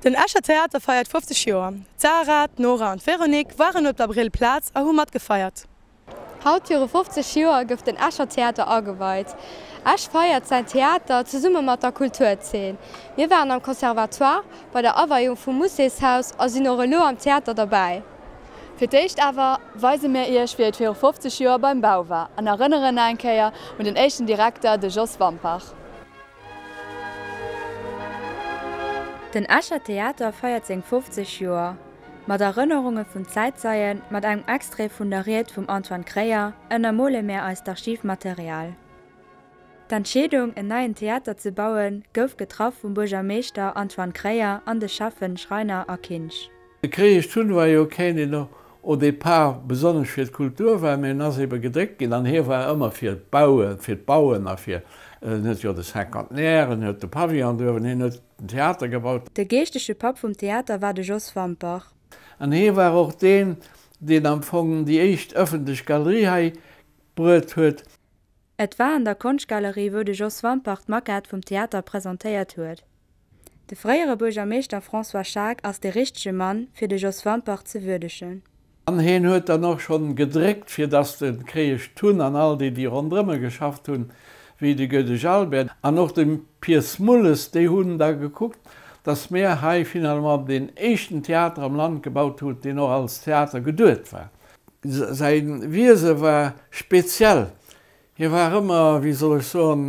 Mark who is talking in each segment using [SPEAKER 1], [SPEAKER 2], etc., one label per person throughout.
[SPEAKER 1] Den Escher Theater feiert 50 Joer. D'Sarah, d'Nora an d'Véronique waren op der Brill Plaz a hu mat gefeiert.
[SPEAKER 2] Haut viru 50 Joer gouf den Escher Theater ageweit. Esch feiert säin Theater zesumme mat der Kulturzeen. Mir waren am Conservatoire, bei der Aweiung vum Muséeshaus a sinn och elo am Theater derbäi.
[SPEAKER 3] Fir d'éischt awer weise mir iech wéi et viru 50 Joer beim Bau war an erënneren nach eng Kéier un den éischten Direkter, de Jos Wampach.
[SPEAKER 2] Den Escher Theater feiert seng 50 Joer. Mat Erënnerunge vun Zäitzeien, mat engem Extrait vun der Ried vum Antoine Kreyer ënnermole mär eist Archivmaterial. D'Entscheedung, en neien Theater ze bauen, gouf getraff vum Buergermeeschter Antoine Kreyer an de Schäffen Schreiner a Kinsch.
[SPEAKER 4] De Kreesch Thun war jo keen, deen au départ besonnesch fir d'Kultur war, mä en ass ebe gedréckt ginn an hie war ëmmer fir d'Baue, fir d'Bauen a fir, en huet jo de Cinquantenaire, en huet de Pavillon duerwen, hien huet den Theater gebaut.
[SPEAKER 2] De geeschtege Papp vum Theater war de Jos Wampach.
[SPEAKER 4] An hie war och deen, deen am Fong déi éischt ëffentlech Galerie hei bruet huet.
[SPEAKER 2] Et war an der Konschtgalerie, wou de Jos Wampach d'Maquette vum Theater presentéiert huet. De fréiere Buergermeeschter François Schaack ass de richtege Mann, fir de Jos Wampach ze würdegen.
[SPEAKER 4] An heen huet dann och schonn gedréckt, fir dass de Kreesch Tun an all déi, déi ronderëm e geschafft hunn, wéi de Goedesch Albert an och de Piers Mulles, déi hunn da gekuckt, dass mär hei finalement deen éischten Theater am Land gebaut hunn, deen och als Theater geduet war. Säi Wiese war speziell. Hie war ëmmer, wéi soll ech soen,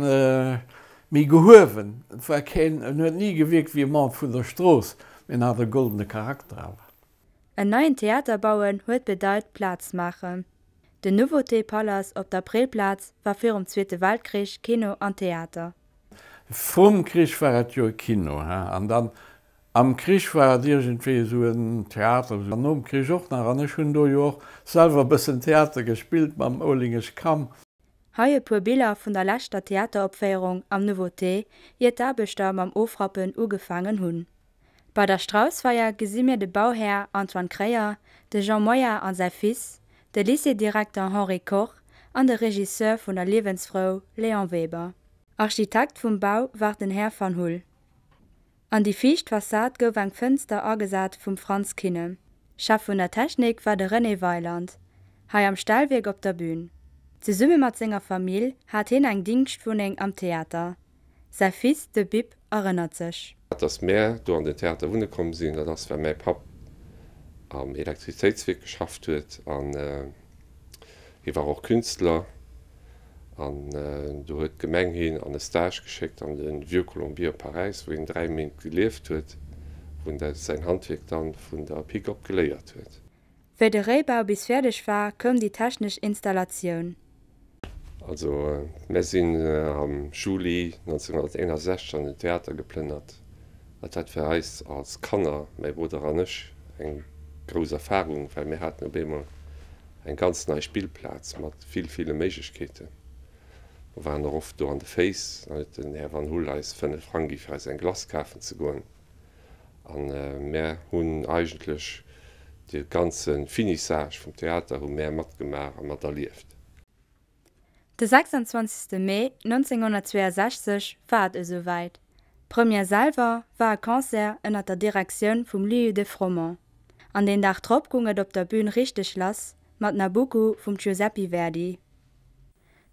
[SPEAKER 4] méi gehuewen. Et war keen, en huet ni gewierkt wéi e Mann vun der Strooss, mee en hat e goldene Charakter awer.
[SPEAKER 2] En neien Theater bauen huet bedeit Plaz maachen. Den Nouveauté Palace op der Brillplaz war virum Zweete Weltkrich Kino an Theater.
[SPEAKER 4] Vrum Krich war et jo e Kino, he, an dann Am Krich war et iergendwéi esou en Theater, an nom Krich och nach, an ech hunn do jo och selwer e bëssen Theater gespillt mam Olingesch Kamm.
[SPEAKER 2] Hei e puer Biller vun der leschter Theateropféierung am Nouveauté, ier d'Aarbechter mam Ofrappen ugefaangen hunn. Bei der Straussfeier gesi mir de Bauhär Antoine Kreyer, de Jean Moyer a säi Fils, de Lycéedirekter Henri Koch an de Regisseur vun der Liewensfrou Léon Weber. Architekt vum Bau war den Här Van Hull. An déi viischt Fassad gouf eng Fënster agesat vum Frantz Kinne. Chef vun der Technik war de René Weiland, hei am Stellwierk op der Bühn. Zesumme mat senger Famill hat hien eng Dingschtwunneng am Theater. Säi Fils, de Bip, erënnert sech.
[SPEAKER 5] Dass mär do an den Theater wunne komm sinn, dat ass well mäi Papp am Elektrizitéitswierk geschafft huet an Hie war och Künstler an do huet d'Gemeng hien an e Stage geschéckt an de Vieux Colombier op Paräis, wou hien 3 Méint gelieft huet, wou en säin Handwierk dann vun der Pik op geléiert huet.
[SPEAKER 2] Wéi de Réibau bis fäerdeg war, koum déi technesch Installatioun.
[SPEAKER 5] Also mär sinn am Juli 1961 an den Theater geplënnert. Dat war fir eis als Kanner, mäi Brudder an ech, eng grouss Erfarung, well mir haten op eemol eng ganz nei Spillplaz mat vill, ville Méiglechkeeten. Mer waren och oft do an de Féiss, dann huet den Här Van Hull eis 5 Frang gi fir eis eng Glace kafen ze goen. A mär hunn eigentlech de ganze Finissage vum Theater hu mär matgemaach a materlieft.
[SPEAKER 2] De 26. Mee 1962 war et esouwäit, D'Première selwer war e Concert ënner der Direktioun vum Liu de Froment. An deen Dag drop gung et op der Bühn richteg lass mat Nabucco vum Giuseppe Verdi.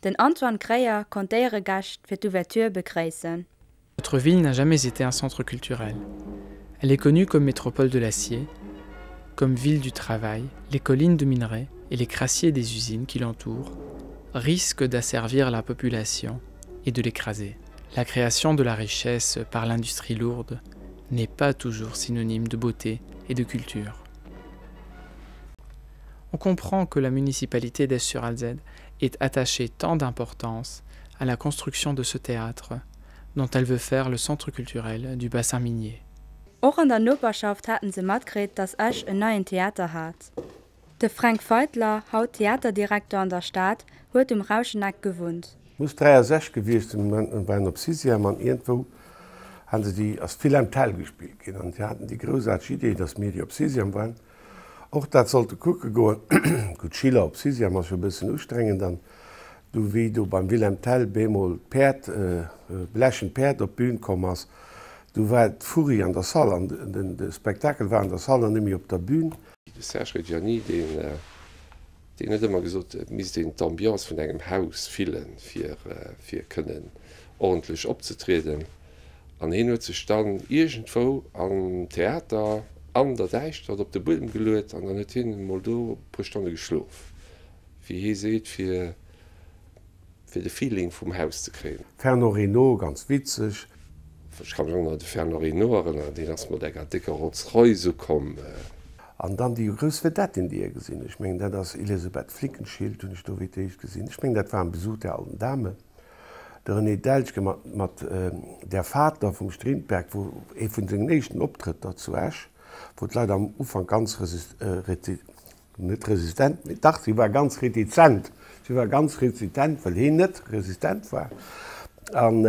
[SPEAKER 2] Den Antoine Kreyer konnt d'Éieregäscht fir d'Ouverture begréissen.
[SPEAKER 6] Notre ville n'a jamais été un centre culturel. Elle est connue comme métropole de l'acier, comme ville du travail, les collines de minerais et les crassiers des usines qui l'entourent risquent d'asservir la population et de l'écraser. La création de la richesse par l'industrie lourde n'est pas toujours synonyme de beauté et de culture. On comprend que la municipalité d'Esch-sur-Alzette ait attaché tant d'importance à la construction de ce théâtre dont elle veut faire le centre culturel du bassin minier.
[SPEAKER 2] Och an der Noperschaft haten se matkritt, datt Esch en neien Theater hat. De Fränk Feitler, haut Theaterdirekter an der Stad, huet um Rauscheneck gewunnt.
[SPEAKER 7] Muss 63 gewiescht sinn, mir waren op Sixième an iergendwou han se déi, ass d'Wilhelm Tell gespillt ginn an déi haten déi groussaarteg Idee, datt mir, déi op Sixième waren, och dat sollte kucke goen. Gutt, Schüler op Sixième ass jo e bëssen ustrengend an du wéi do beim Wilhelm Tell bemol d'Päerd, e blechen Päerd op d'Bühn komm ass, Du war d'Furie an der Salle an de Spektakel war an der Salle an net méi op der Bühn.
[SPEAKER 5] De Serge Reggiani, deen deen huet ëmmer gesot, et misst een d'Ambiance vun engem Haus fillen, fir fir kënnen ordentlech opzetrieden. An hien huet sech dann iergendwou am Theater an der Däischtert op de Buedem geluet an dann huet hien emol do e puer Stonne geschlof, wéi hie seet, fir fir de Feeling vum Haus ze kréien.
[SPEAKER 7] Fernand Reynaud, ganz witzeg.
[SPEAKER 5] Ech ka mech och nach un de Fernand Reynaud erënneren, deen ass mat enger décker Rolls-Royce ukomm.
[SPEAKER 7] An dann déi grouss Vedetten, déi e gesinn. Ech mengen, dat ass Elisabeth Flickenschild, hunn ech do wéi d'éischt gesinn. Ech mengen, dat war am Besuch der alten Dame. De René Deltgen mat mat Der Vater vum Strindberg, wou ee vun sengen éischten Optrëtter zu Esch, wou d'Leit am Ufank ganz reti Net resistent, mee dach, si war ganz retizent. Si war ganz rezitent, well heen net resistent war. An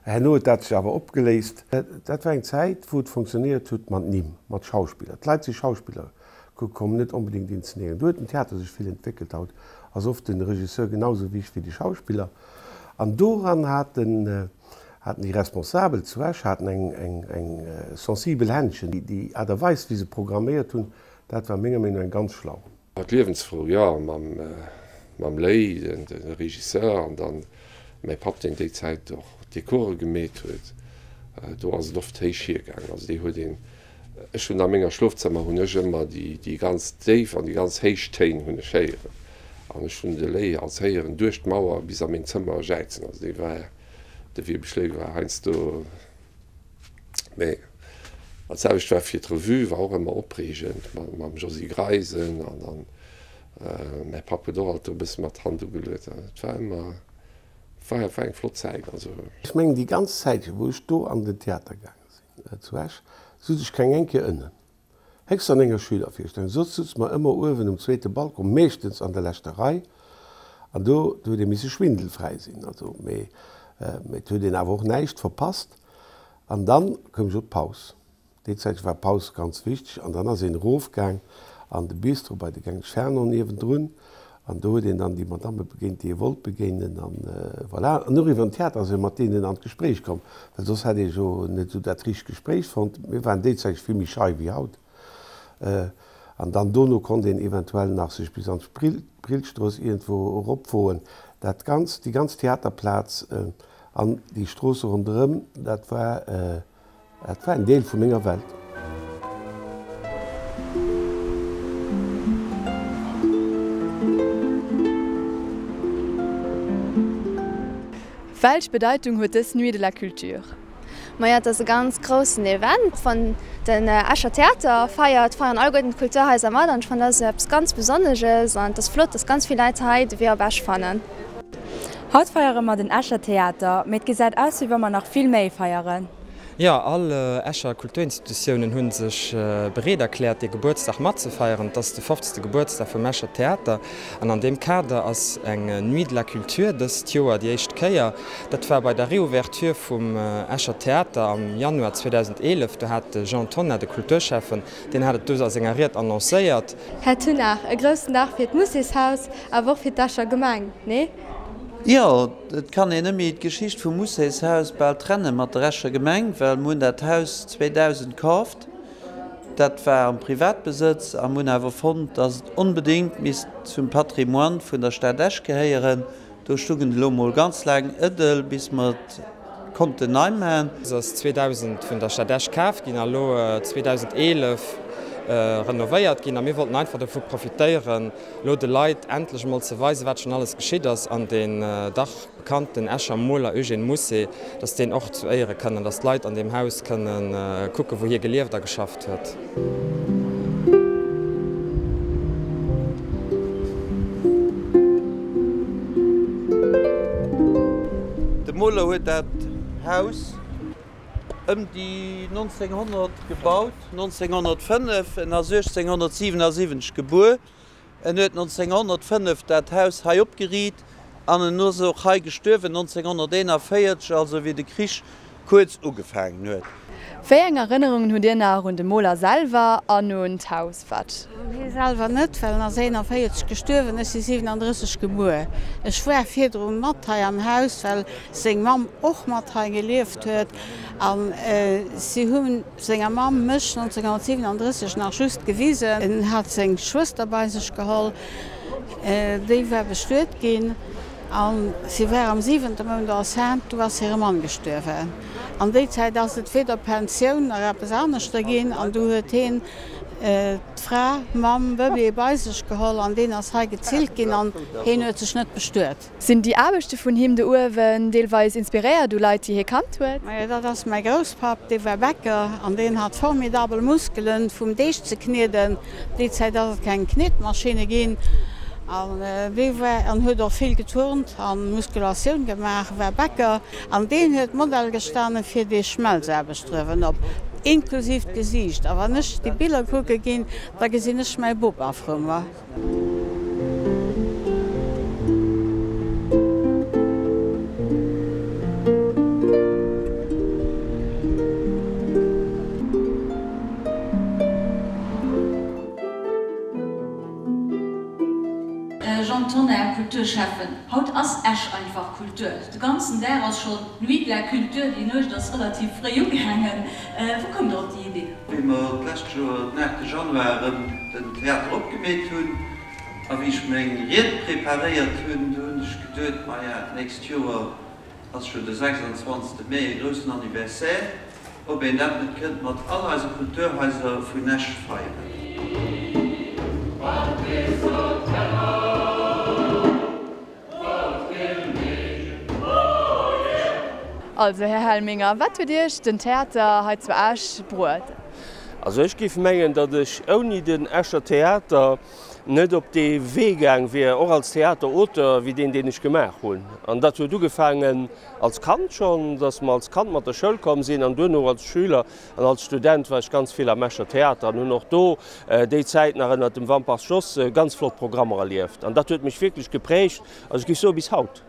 [SPEAKER 7] herno huet dat sech awer opgeléist. Dat war eng Zäit, wou et fonctionnéiert huet mat Nimm, mat Schauspiller. D'Leit si Schauspiller kucke komm, net onbedéngt Inzenéieren. Do huet den Theater sech vill entwéckelt. Haut ass oft de Regisseur genau sou wichteg wéi de Schauspiller. An doran haten haten déi Responsabel zu Esch haten eng eng eng sensibel Händchen. Déi Aart a Weis, wéi se programméiert hunn, Dat war menger Meenung no eng ganz schlau.
[SPEAKER 5] D'Liewensfrou, jo, mam Léi, de Regisseur, an dann mäi Papp, deen déi Zäit och d'Dekore gemeet huet. Do ass et oft héich hiergaangen. Also déi huet een, ech hunn a menger Schlofzëmmer hunn ech ëmmer déi ganz déif an déi ganz héich Téin hunn ech héieren. An ech hunn de Léi als héieren duerch d'Mauer bis a meng Zëmmer jäizen. Also dee war, de Wiebesch Léi war heiansdo. Mee dat selwecht war fir d'Revue, war och ëmmer opreegend mam Josy Greisen an dann mäi Papp huet och alt do e bësse mat Hand ugeluet. Et war ëmmer, war war eng flott Zäit also.
[SPEAKER 7] Ech mengen déi ganz Zäitche wou ech do an den Theater gaange sinn zu Esch, sot ech keng eng Kéier ënnen. Héchst an enger Schülervirstellung, soss sutze mer ëmmer uewen um zweete Balcon, meeschtens an der leschter Rei, an do huet ee misse schwindelfräi sinn, also, mee et huet een awer och näischt verpasst. An dann koum jo d'Paus. Déi Zäit war Paus ganz wichteg, an dann ass een erofgaang an de Bistro bei de Gengg Fernand niewendrun, An do huet een dann déi Madamme begéint, déi ee wollt begéinen. An voilà. An och iwwer den Theater ass ee mat deenen an d'Gespréich komm, well soss hätt ee jo net esou dat richtegt Gespréich fonnt. Mir waren déi Zäit vill méi schei wéi haut. An dann dono konnt een eventuell nach sech bis an d'Brillstrooss iergendwou eropwoen. Dat Ganzt, déi ganz Theaterplaz an déi Stroosse ronderëm, dat war Dat war en Deel vu menger Welt.
[SPEAKER 3] Welch Bedeitung huet dës Nuit de la Culture?
[SPEAKER 8] Maja, et ass e ganz groussen Event. Wann den Escher Theater feiert, feieren alleguerten d'Kulturhaiser mat an ech fannen dat ass eppes ganz Besonneges an et ass flott, dass ganz vill Leit hei de Wee op Esch fannen.
[SPEAKER 2] Haut feiere mer den Escher Theater, mee et gesäit aus wéi wa mer nach vill méi feieren.
[SPEAKER 9] Jo, all Escher Kulturinstitutiounen hu sech bereet erkläert, dee Gebuertsdag matzefeieren. Et ass de fofzegste Gebuertsdag vum Escher Theater an an deem Kader ass eng Nuit de la Culture dëst Joer déi éischt Kéier. Dat war bei der Reouverture vum Escher Theater am Januar 2011. Do hat de Jean Tonnar, de Kulturschäffen, Deen hat et du a senger Ried annoncéiert.
[SPEAKER 1] Här Tonnar, e groussen Dag fir d'Muséeshaus, awer och fir d'Escher Gemeng, nee?
[SPEAKER 10] Jo, et kann een nëmme d'Geschicht vum Muséeshaus bal trenne mat der Escher Gemeng, well mer hunn dat Haus 2000 kaaft. Dat war am Privatbesëtz a mer hunn awer fonnt, dass et onbedéngt misst zum Patrimoine vun der Stad Esch gehéieren. Do stung en elo mol ganz laang ëdel, bis mer et konnten nei man.
[SPEAKER 9] Se ass 2000 vun der Stad Esch kaf ginn a lo 2011 renovéiert ginn. A mir wollten einfach dovu profitéieren, lo de Leit endlech emol ze weisen, wat schonn alles geschitt ass an deen dach bekannten Escher Moler Eugène Mousset, dass deen och zu Éiere kënnt an dass d'Leit an deem Haus kënne kucken, wou hie gelieft a geschafft huet.
[SPEAKER 10] De Moler huet dat Haus ëm déi 1900 gebaut, 1905, en ass 1877 gebuer. En huet 1905 dat Haus hei opgeriit an en ass och hei gestuerwen 1941, also wéi de Krich kuerz ugefaangen huet.
[SPEAKER 3] Wéi eng Erënnerungen hutt Dir nach un de Moler selwer an un d'Haus? Wat.
[SPEAKER 11] Un hie selwer net, well en ass 41 gestuerwen, ech si 37 gebuer. Ech war virdru mat hei am Haus, well seng Mamm och mat hei gelieft huet. A si hu senger Mamm mech 1937 nach just gewisen. En hat seng Schwëster bei sech geholl, déi war bestuet ginn a si war am siwente Mount enceinte, du ass hire Mann gestuerwen. An déi Zäit ass et weder Pensioun nach eppes aneschter ginn an du huet heen d'Fra mam Bëbee bei sech geholl an deen ass hei gezillt ginn an heen huet sech net bestuet.
[SPEAKER 3] Sinn déi Aarbechte vun him do uewen deelweis inspiréiert u Leit, déi hie kannt huet?
[SPEAKER 11] Majo, dat ass mäi Grousspapp, dee war Bäcker an deen hat formidabel Muskelen vum Deeg ze knieden. Déi Zäit ass et keng Knietmaschinne ginn an dee war an huet och vill geturnt an Muskulatioun gemaach, war Bäcker. An deen huet Modell gestane fir déi Schmelzaarbecht drëwen op, inklusiv d'Gesiicht. A wann ech déi Biller kucke ginn, da gesinn ech mäi Bop a vru mer.
[SPEAKER 12] Jean Tonnar, Kulturschäffen, Haut ass Esch einfach Kultur. De ganzen Dag ass schonn d'Nuit de la Culture, déi Nuecht ass relativ fréi ugaangen. Wou koumt der op déi Idee?
[SPEAKER 10] Wéi mer d'lescht Joer den 8 Januar erëm den Theater opgemeet hunn a wéi ech meng Ried preparéiert hunn, du hunn ech geduet, maja, d'nächst Joer ass jo de 26 Mee e groussen Anniversaire, ob een dat net kënnt mat all eise Kulturhaiser vun Esch feieren.
[SPEAKER 3] Also, Här Helminger, wat huet Iech den Theater hei zu Esch bruet?
[SPEAKER 13] Also ech géif mengen, datt ech ouni den Escher Theater net op dee Wee gaang wier, och als Theaterauteur, wéi deen, deen ech gemaach hunn. An dat huet ugefaangen als Kand schonn, datt mer als Kand mat der Schoul komm sinn an duerno als Schüler an als Student war ech ganz vill am Escher Theater an hunn och do déi Zäit nach ënnert dem Wampach Jos ganz flott Programmer erlieft. An dat huet mech wierklech geprägt, also ech géif soe bis haut.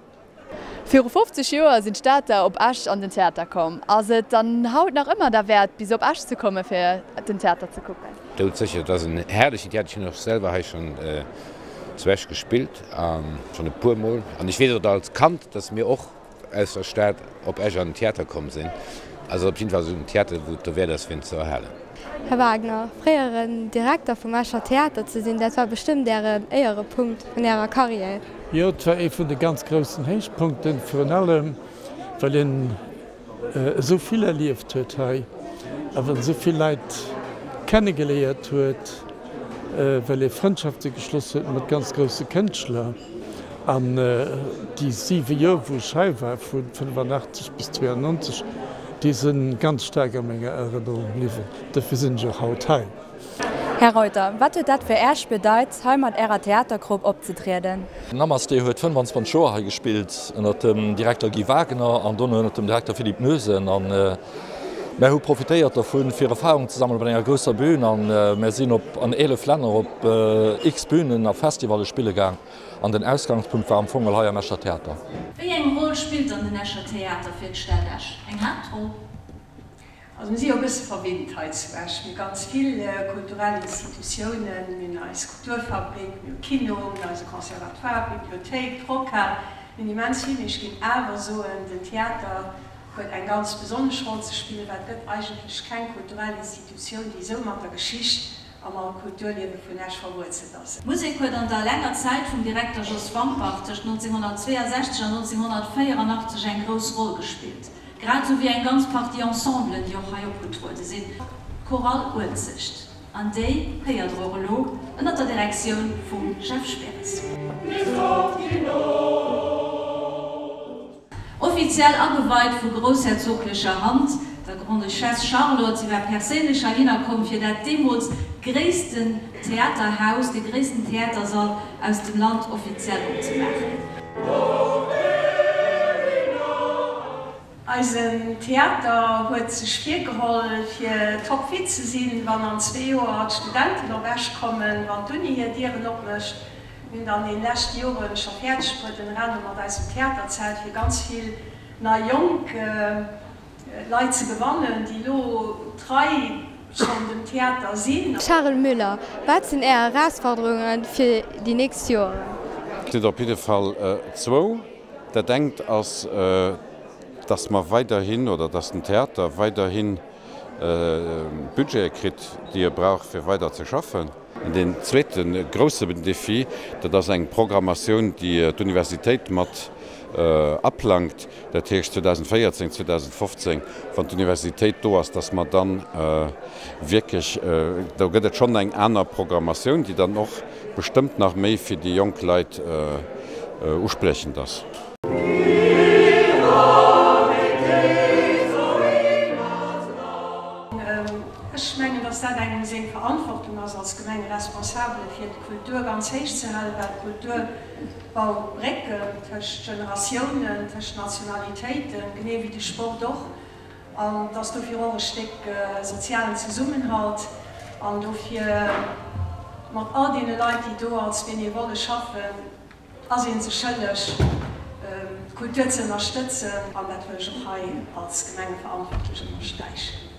[SPEAKER 3] Viru 50 Joer sinn d'Stater op Esch an den Theater komm. Ass et dann haut nach ëmmer derwäert bis op Esch ze komme fir den Theater ze kucken?
[SPEAKER 14] Doudsécher, et ass en herrlechen Theater. Ech hunn och selwer hei schonn zu Esch gespillt, schonn e puer Mol. An ech weess och als Kand, datt mir och aus der Stad op Esch an den Theater komm sinn. Also op jidden Fall esou en Theater, wou et derwäert ass, fir en ze erhalen.
[SPEAKER 2] Här Wagner, fréieren Direkter vum Escher Theater ze sinn, dat war bestëmmt Ären Éierepunkt vun Ärer Carrière.
[SPEAKER 4] Jo, et war ee vun de ganz groussen Héichpunkten, virun allem well een esou vill erlieft huet hei a well en esou vill Leit kennegeléiert huet, well ee Frëndschafte geschloss huet mat ganz grousse Kënschtler. An déi siwe Joer, wou ech hei war, vu 85 bis 92, déi si ganz staark a menger Erënnerung bliwwen. Dofir sinn ech och haut hei.
[SPEAKER 2] Här Reuter, wat huet dat fir Äech bedeit, hei mat Ärer Theatergrupp opzetrieden?
[SPEAKER 15] Namasté huet 25 Joer hei gespillt, ënnert dem Direkter Guy Wagner an dono ënnert dem Direkter Philippe Noesen. An mär hu profitéiert dervun, fir Erfahrung ze sammelen op enger grousser Bühn. An mär sinn op an 11 Länner op x Bühnen a Festivalle spille gaang. An den Ausgangspunkt war am Fong hei am Escher Theater.
[SPEAKER 12] Wéi eng Roll spillt dann den Escher Theater fir d'Stad Esch? Eng Haaptroll?
[SPEAKER 16] Also mir si jo e bësse verwinnt hei zu Esch. Mir hu ganz vill kulturell Institutiounen, mir hunn eis Kulturfabrik, mir hu Kino, mir hunn eise Conservatoire, d'Bibliothéik, d'Rockhal, mir hunn immens vill. Mee ech géing awer soen, den Theater huet eng ganz besonnesch Roll ze spillen, well et gëtt eigentlech keng kulturell Institutioun, déi esou mat der Geschicht a mam Kulturliewe vun Esch verwuerzelt ass.
[SPEAKER 12] D'Musek huet an der laanger Zäit vum Direkter Jos Wampach tëscht 1962 an 1984 eng grouss Roll gespillt, grad esou wéi eng ganz Partie Ensemblen, déi och hei opgetruede sinn. D'Chorale Uelzecht, an déi héiert der och elo ënner der Direktioun vum Jeff Speres. Offiziell ageweit vu groussherzoglecher Hand, der Grande-Duchesse Charlotte. Si war perséinlech heihinner komm, fir dat deemools gréissten Theaterhaus, de gréissten Theatersall aus dem Land offiziell opzemaachen.
[SPEAKER 16] Eisen Theater huet sech virgeholl, fir topfit ze sinn, wann an zwee Joer d'Studenten op Esch kommen, wann d'Uni hir Dieren opmécht. Mir hunn dann déi lescht Joren scho fäerdeg bruet, ënner anerem mat eisem Theaterzelt, fir ganz vill nei jonk. Leit ze gewannen, déi elo trei schonn dem Theater sinn.
[SPEAKER 2] Charel Müller, Wat sinn Är Erausforderunge fir déi nächst Joren?
[SPEAKER 17] Et sinn der op jidde Fall zwou. Dat engt ass, dass mer weiderhin, oder dass den Theater weiderhin d'Budgete kritt, déi e brauch, fir weider ze schaffen. An deen zweete grousse Defi, dat ass eng Programmatioun, déi d'Universitéit mat aplangt, dat heescht 2014, 2015, wann d'Universitéit do ass, dass mer dann wierklech, do gëtt et schonn eng aner Programmatioun, déi dann och bestëmmt nach méi fir déi jonk Leit uspriechend ass.
[SPEAKER 16] Ech mengen, dass dat engem seng Verantwortung ass als Gemengeresponsabele fir d'Kultur ganz héich ze halen, well d'Kultur baut Brécken tëscht Generatiounen, tëscht Nationalitéiten, genee wéi de Sport och. An et ass dofir och e Stéck sozialen Zesummenhalt. An dofir mat all deene Leit, déi do als Benevole schaffen, ass ee sech schëlleg, d'Kultur ze ënnerstëtzen. An dat wëll ech och hei als Gemengeverantwortlech ënnersträichen.